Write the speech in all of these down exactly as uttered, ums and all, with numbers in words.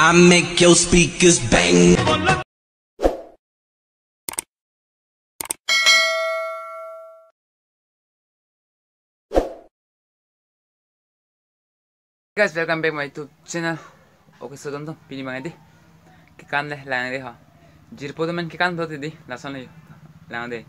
I make your speakers bang. Guys, welcome back my YouTube channel. Okay, so don to pini mangai di. Kekan le lang di ha. Jirpo to men kekan to di. Lason le lang di.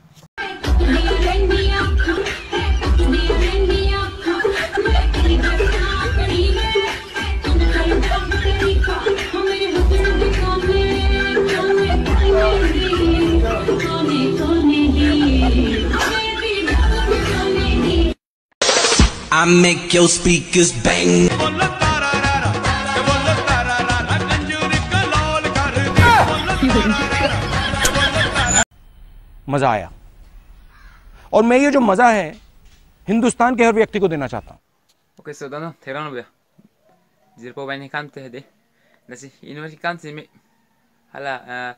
I make your speakers bang. मजा आया। और मैं ये जो मजा है, हिंदुस्तान के हर व्यक्ति को देना चाहता हूँ। Okay, so dono, theron bia. Jirpo bai ni kan te de. Lasi, inward kan si me. Hala, eh,